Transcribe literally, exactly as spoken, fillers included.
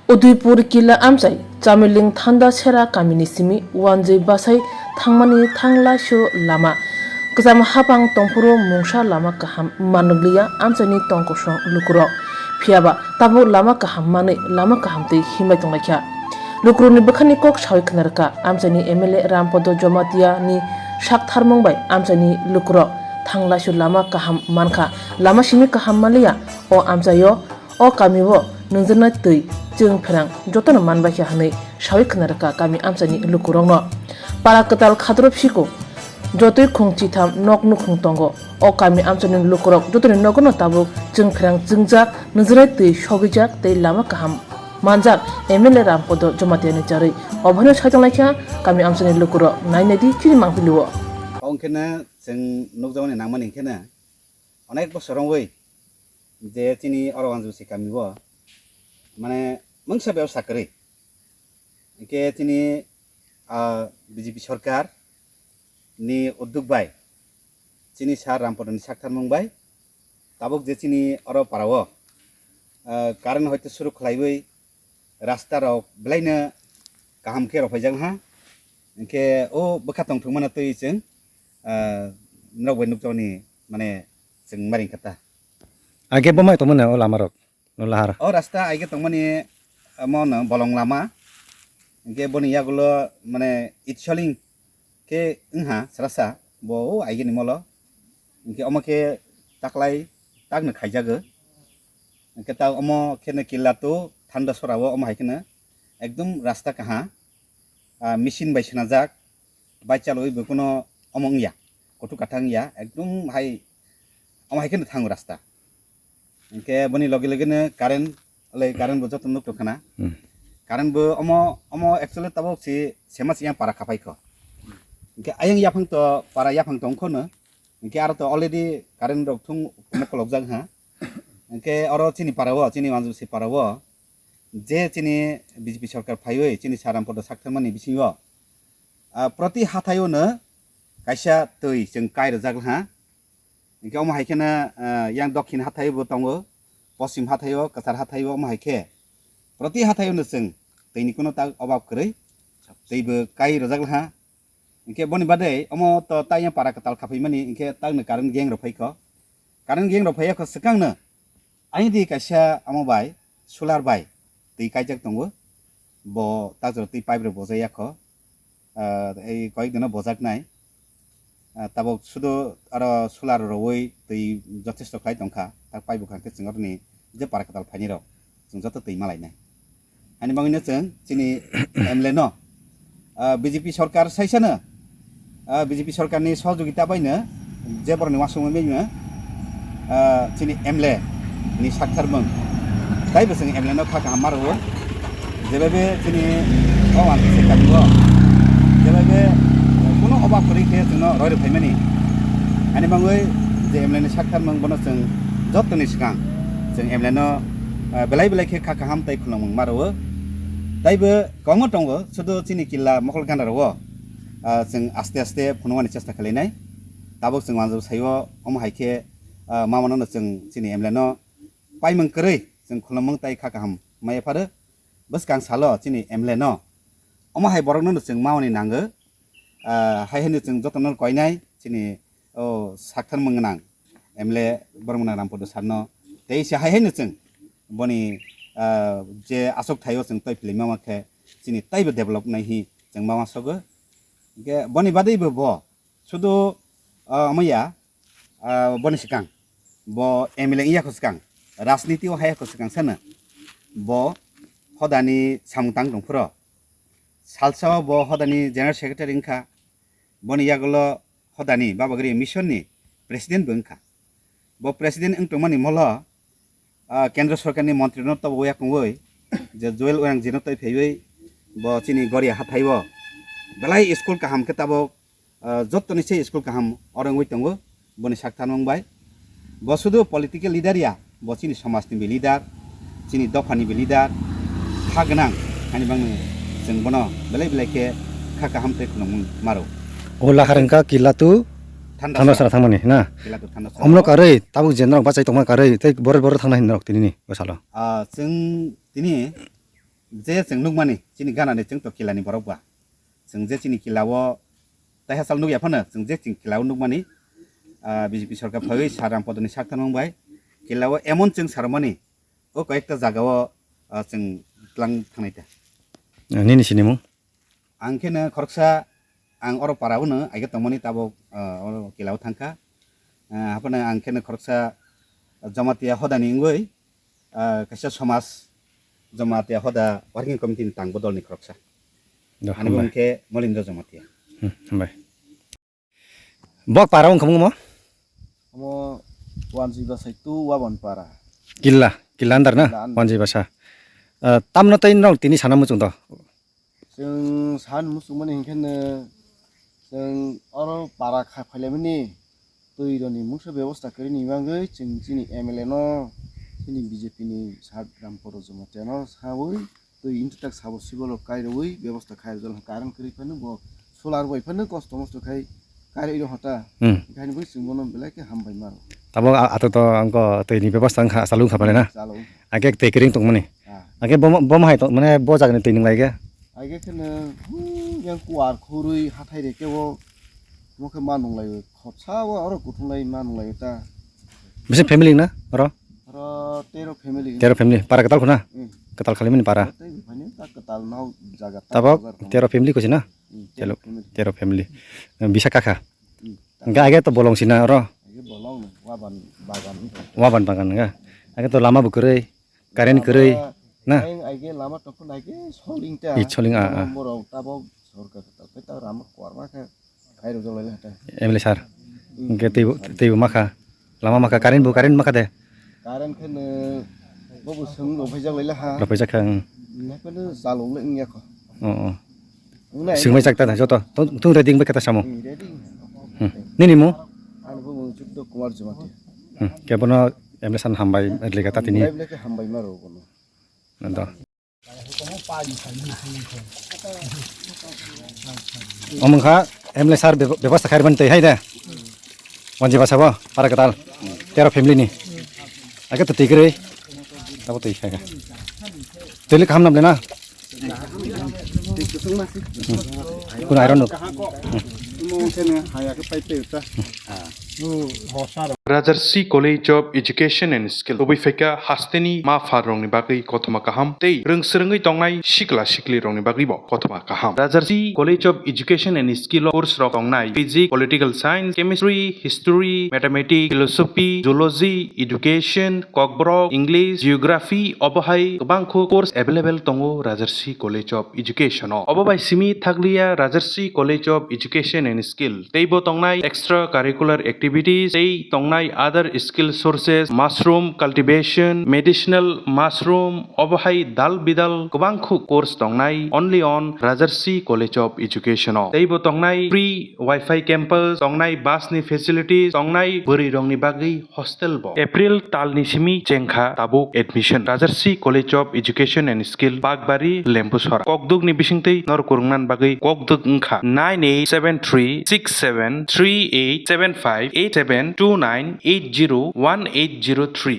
Udaipur Killa amchai Chamiling Thanda Sera kamini simi wanjwi bachai thangmani thanglaisio lama kwcham haphang tongphuru mungsa lama kaham manwkliya amchaini tongkosong lukurok. Phiyaba tabuk lama kaham manwi lama kaham twi himbai tonglaikha. Lukurokni bwkhani kok sawi khwnarwkha amchaini M L A Rampodo Jomatia ni saktharmung bai amchaini lukurok thanglaisio lama kaham mankha, lama simi kaham manliya. O amchaio O kamio nwngjwknai twi chwng pherang jotono manbaikha hwnwi sawi khwnarwkha kami amchaini lukurokno. Para kwtal khatro phiko jotoi khung chitham nok nukhung tongo. O kami amchaini lukurok jotoni nogono tabuk chwng pherang chwngjak, nwngjwknai twi sogwijak tei lama kaham manjak M L A Rampodo Jomatiani charwi. Obono saitonglaikha kami amchaini lukurok nainai di chini mangpili o. Ongkheno chwng nukjakmani nangmani hwnkhe na. Onek bosor wngwi je chini oro Wanjwsi kami o, mane, mungsa bebsa kwrwi. Hinkhe chini, ah, B J P sorkar ni udduk bai, chini sir Rampodo ni saktharmung bai, tabuk je chini oro para o, ah, current hoite suru khlaiwi rasta rok belaino kaham khe rwphaijak ha. Hinkhe o bwkha tongthokmano twi chwng, ah, norok bai nukjakmani, mane, chwng mari kha ta. Age bo mai tongmani o lama rok, no lahar. O rasta age tongmani, amo no bolong lama. Hinkhe boni yagulo, mane, itsoling khe wngha srasa, bo o age ni molo. Hinkhe omo khe taklai takno khaijago. Hinkhe ta omo kheno Killa to Thanda Sora o omo hai kheno ekdom rasta kaha, ah, machine bai swnajak, bai chalwi bo kuno omo wngya, kuthuk kathang wngya, ekdom hai omo hai kheno thango rasta. Hinkhe boni loge loge no current, le current bo joto nuk tongkhana. Hmm. Current bo omo, omo actually tabok si sema si yang para khapai kho. Hinkhe ayang yaphang to, para yaphang tong kho no. Hinkhe aro to already current rok thung mokolok jak ha. Hinkhe oro chini para o, chini Wanjwsi para o, je chini B J P sorkar phaiwi chini sir Rampodo saktharmani bisingo, ah, proti hathai o no kaisa twi chwng kai rwjak ha. Hinkhe omo hai kheno, ah, yang dokhin hathai bo tongo, poschim hathai o, kwchar hathai o, omo hai khe proti hathai o no chwng twi ni kuno ta obab kwrwi, twi bo kai rwjak ha. Hinkhe boni badai omo to taiya para kwtal khaphai mani, hinkhe tangno current gang rok phai kho. Current gang rok phai kho swkang no. Ani di kaisa amo bai, solar bai twi kaijak tongo. Bo ta jora twi pipe rok bojai ya kho. Ah, ei koyek dino bojak nai. Ah, tabok sudu aro solar rowoi twi jothesto khlai tongkha. Tak pipe bwkhang khe chwng oroni je para kwtal phaini rok chwng joto twi malainai. Ani bagwino chwng chini M L A no, ah, B J P sorkar saisano, ah, B J P sorkarni sohojogita baino je borokni uansukmani baino, ah, chini M L A ni saktharmung taibo chwng M L A no kha kaham ma rwo. Jebaibe chini o ang se kami o, jebaibe kuno oba kwrwi khe chwngno roi rw phaimani. Ani bagwi je M L A ni saktharmung bono chwng jotoni swkang chwng M L A no, ah, belai belai khe kha kaham tei khulumung ma rwo. Taibo kwbangma tongo, sudu chini killa mokol gana rwo, ah, chwng aste aste phunukmani chesta khlainai. Tabuk chwng wanjak saio, omo hai khe, ah, mamano chwng chini M L A no paimung kwrwi chwng khulumung tei kha kaham maya pharo. Bwskang salo chini M L A no omo hai borokno no chwng mamani nango. Ah, hai haino chwng jotono koinai chini o saktharmung gwnang M L A borok gwnang Rampodo sir no. Tei se hai haino chwng boni, ah, je aswk thaio chwng tei philima ma khe chini taibo develop nai hi chwng ma uansogo. Hinkhe boni badaibo bo sudu, ah, omo ya, ah, boni swkang bo M L A wngya kho swkang, rajniti o haya kho swkang sano bo hodani samung tang tong phuro. Salsa o bo hodani General Secretary wngkha, boni yagulo hodani Babagri Mission ni President bo wngkha. Bo President wng tongmani molo, ah, Kendra Sorkar ni Montri no tobo yakung oi je Joel Oyang ji no toi phaiwi bo chini Goria hathai o belai school kaham khe tabok, ah, jottoni se school kaham oro wngwi tongo. Boni saktharmung bai bo sudu political leader ya, bo chini somaj ni leader, chini dopha ni leader, ha gwnang, hani bangni chwng bono belai belai khe kha kaham tei khulumung maro. O lahar wngkha killa tu Thandasara. Thandasara thangmani na? Killa tu Thandasara. Omno karwi tabuk je norok bachai tongma karwi tei borok borok thangna hinwi norok tini ni bwsalo. Ah, chwng tini Je chwng nukmani chini ganani chwng to kilani borok ba. Chwng je chini kila o taiha sal nukya phano chwng je chini kila o nukmani, ah, B J P sorkar phaiwi Sir Rampodoni sak thanmung bai kila o emon chwng sarmani o koi ekta jaga o, ah, chwng tlang thangnai ta. Nini sinimung? Ang khe no khoroksa, ang oro para o no, aige tongmani tabok, ah, oro kila o thangkha. Ah, haphano ang khe no khoroksa Jamatia hodani wngwi, ah, kaisa somaj Jamatia hoda working committee ni tang bodol ni khoroksa. Do, ani hambai. Bung khe Molindra Jamatia. Hmm, hambai. Bok para wngkha mo? Omo Wanjwi Basa two Wabon para. Killa, killa andar na? Killa andar. Wanjwi Basa. Ah, tamno tei nok tini sana muchung do? Chwng san muchungmani hinkhe no chwng oro para kha phailaimani twi roni mungsa bebosta kwrwini bagwi chwng chini M L A no chini B J P ni Sir Rampodon Jamatia no sawi twi intitak sabo sibolrok kairwi bebosta khairwjak, current kwrwi phano bo solar bai phano kosto mosto khai kairwi rw hota. Hmm. Hinkhe ani bagwi chwng bono belai khe hambai maro. Tabok a-, ato to angko twi ni bebosta wngkha, achalo wngkha mane na? Chalo wngkha. Age twi kwrwi tongmani. Ah. Age bomo, bomo hai to, mane bo jagani twi nung lai ge? Age kheno, hmm, yang kuar khurui hathai re kebo, mo khe ma nung lai, khotsa o oro kuthum lai ma nung lai ta. Bisi family na oro? Oro tero family. Tero family. Para kwtal khuna? Hmm. Kwtal khali mani para. Tei bini ta kwtal nau jaga ta. Tabok jaga tero family ko sina? Hmm, tero family. Tero family. Bisa kakha. Hmm. Hingke age to bolong sina oro. Age bolong no, waban bagan. Waban bagan ga. Age to lama bo kwrwi, current kwrwi, na? Age lama tongkho naike soling ta. I soling, a, a. Borok tabok sorkar ta, ta lama korma khe khai rojak lai ta. M L A sir. Hmm. Hingke teibo, teibo makha. Lama makha, current bo, current makha de. Current khe no bobo swng rok phaijak lai ha. Rok phaijak kha, hmm. Nai khe no chalok le wngya kho. Oh, oh. Wngna swngmai jak ta joto. Tong, tong ready wngbai khe ta samo. Hmm, ready. Hmm. Nini mung? Ani bo mung Chuddo Kumar Jamatia. Hmm. Kebono M L A san hambai lega ta tini. Hambai lega hambai maro bono. Nando. Omong kha M L A sir bebo-, bebosta khairmani twi hai de. Wanji basa bo, para kwtal. Tero family ni. Age to twi kwrwi. Tabo twi kha kha. Twi le kaham nam le na? Kuno iron nuk. Rajarsi College of Education and Skill. Tubui phaikha hasteni ma pharrokni bagwi kothoma kaham tei rwngswrwngwi tongnai sikla siklirokni bagwibo kothoma kaham. Rajarsi College of Education and Skill o course rok tongnai Physics, Political Science, Chemistry, History, Mathematics, Philosophy, Zoology, Education, Kokborok, English, Geography, obo hai kwbangkho course available tongo Rajarsi College of Education o. Obo bai simi thakliya Rajarsi College of Education and Skill. Teibo tongnai extra curricular activities, tei tongnai other skill sources, mushroom cultivation, medicinal mushroom, obo hai dal bidal kwbangkho course tongnai only on Rajarsi College of Education o. Teibo tongnai free Wi-Fi campus, tongnai bus ni facilities, tongnai bwrwi rokni bagwi hostel bo. April talni simi chengkha tabuk admission. Rajarsi College of Education and Skill, Pakbari, Lembusora. Kokduk ni bisingtwi norok kwrwngna bagwi kokduk wngkha nine eight seven three six seven three eight seven five eight seven two nine eight zero one eight zero three.